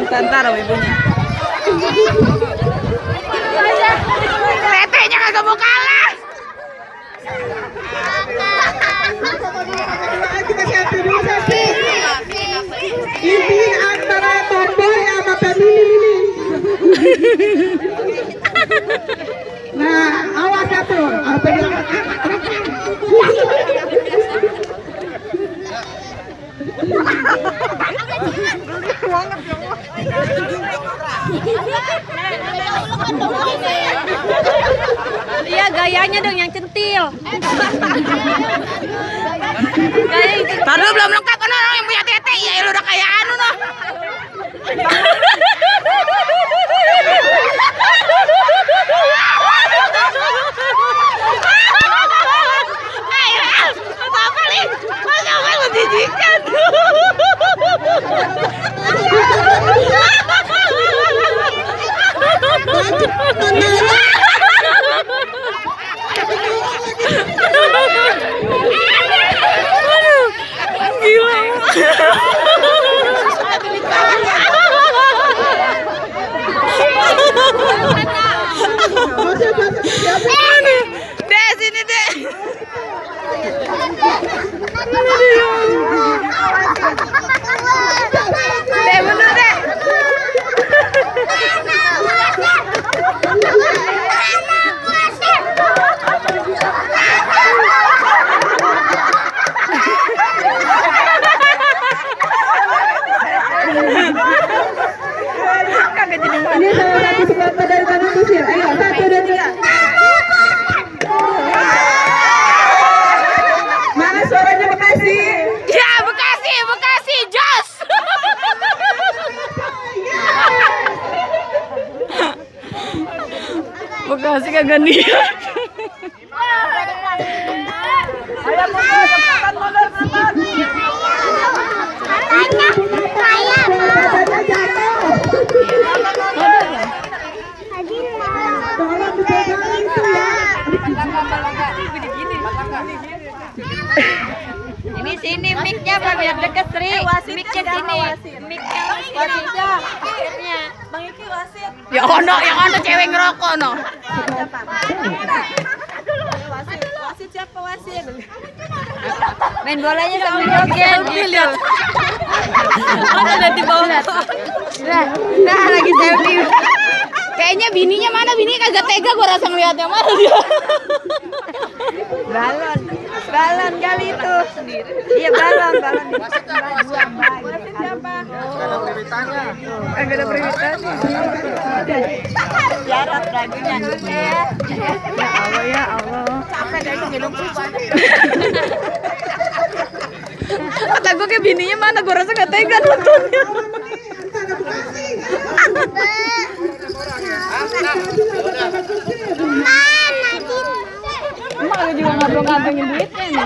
Nusantara ibunya. Tetenya kagak mau kalah. Ini antara tomboy sama pemilih ini. Nah, awas satu. Apa yang Iya, gayanya dong yang centil. Tadi belum lengkap kan yang punya tete. Ya lu udah kayak anu noh. Apa nih? Masa menjijikan. Dek, sini dek. Dek, bener dek. ini salah satu supporter dari Tanah Kusir. Ayo, 1, 2, 3. Mana suaranya Bekasi? Ya, Bekasi, Bekasi, jos. Bekasi kagak niat. Ini sini mic-nya biar deket Sri. Mic-nya sini. Mic-nya wasitnya. Bang Iki wasit. Ya ono cewek ngerokok no. Wasit siapa wasit? Main bolanya sambil joget gitu. Mana ada di bawah. Nah, lagi selfie. Kayaknya bininya mana? Bini kagak tega gua rasa ngeliatnya mana dia. Balon kali itu. Iya balon. Wasit siapa? Enggak ada periwitannya. Enggak ada periwitannya. Syarat lagunya. Ya Allah. Capek dari minum susu. Kata gue kayak bininya mana? Gue rasa gak tega nontonnya. Emang lu juga ngabung-ngabungin duitnya nih.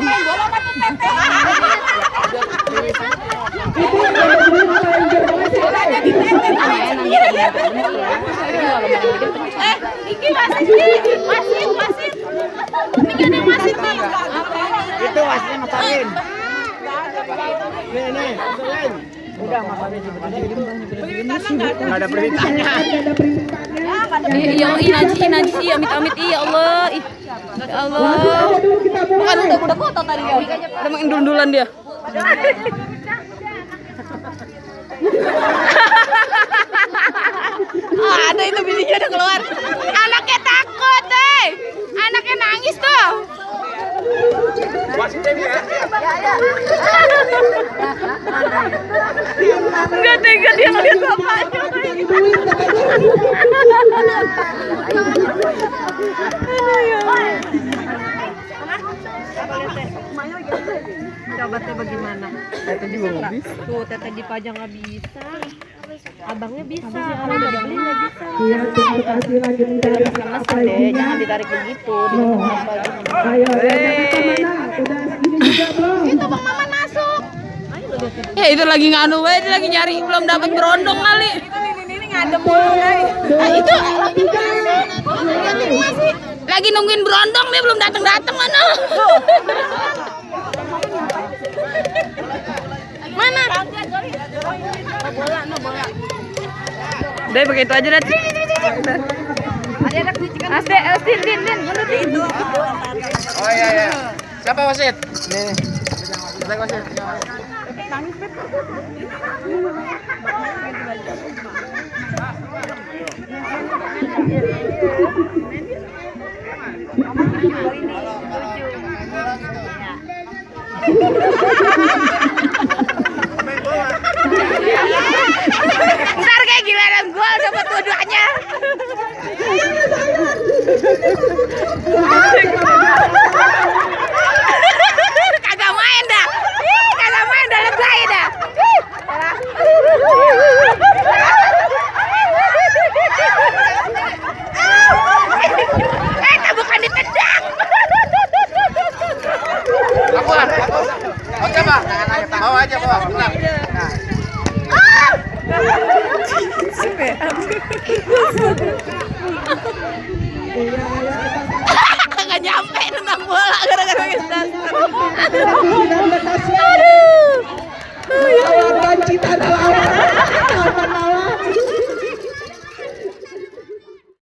Iki wasit. Ini kan yang wasit nih. Itu wasitnya Mas Alin. Nih, udah Mas Alin enggak ada perintahnya. Iya, Naji sih amit-amit iya Allah. Ya Allah. Bukan udah foto tadi ya. Udah mengindul-indulan dia. Ada itu bininya udah keluar. Anaknya takut deh. Anaknya nangis tuh. Enggak tega dia ngeliat bapaknya. Coba teh bagaimana? Tete juga nggak bisa. Tuh tete dipajang nggak bisa. Abangnya bisa. Kalau udah dibeli nggak bisa. Iya, terima kasih lagi mencari apa ini. Jangan ditarik begitu. Ayo, mana? Udah ini juga belum? Itu Bang Maman masuk. Ya itu lagi nganu, dia lagi nyari belum dapat berondong kali. Ini ngadem mulu. Itu lagi nungguin berondong dia belum datang mana? Mana? Bola. Udah begitu aja dah. Tin, menurut itu. Oh iya. Siapa wasit? Nih. Siapa wasit? Ntar kayak giliran gol dapat dua-duanya. Kagak main dah. Kagak main dah, lebay dah. Bukan ditendang. Lakukan. Oh, coba. Bawa aja, bawa. Tenang. Nah. Kagak nyampe nendang bola gara-gara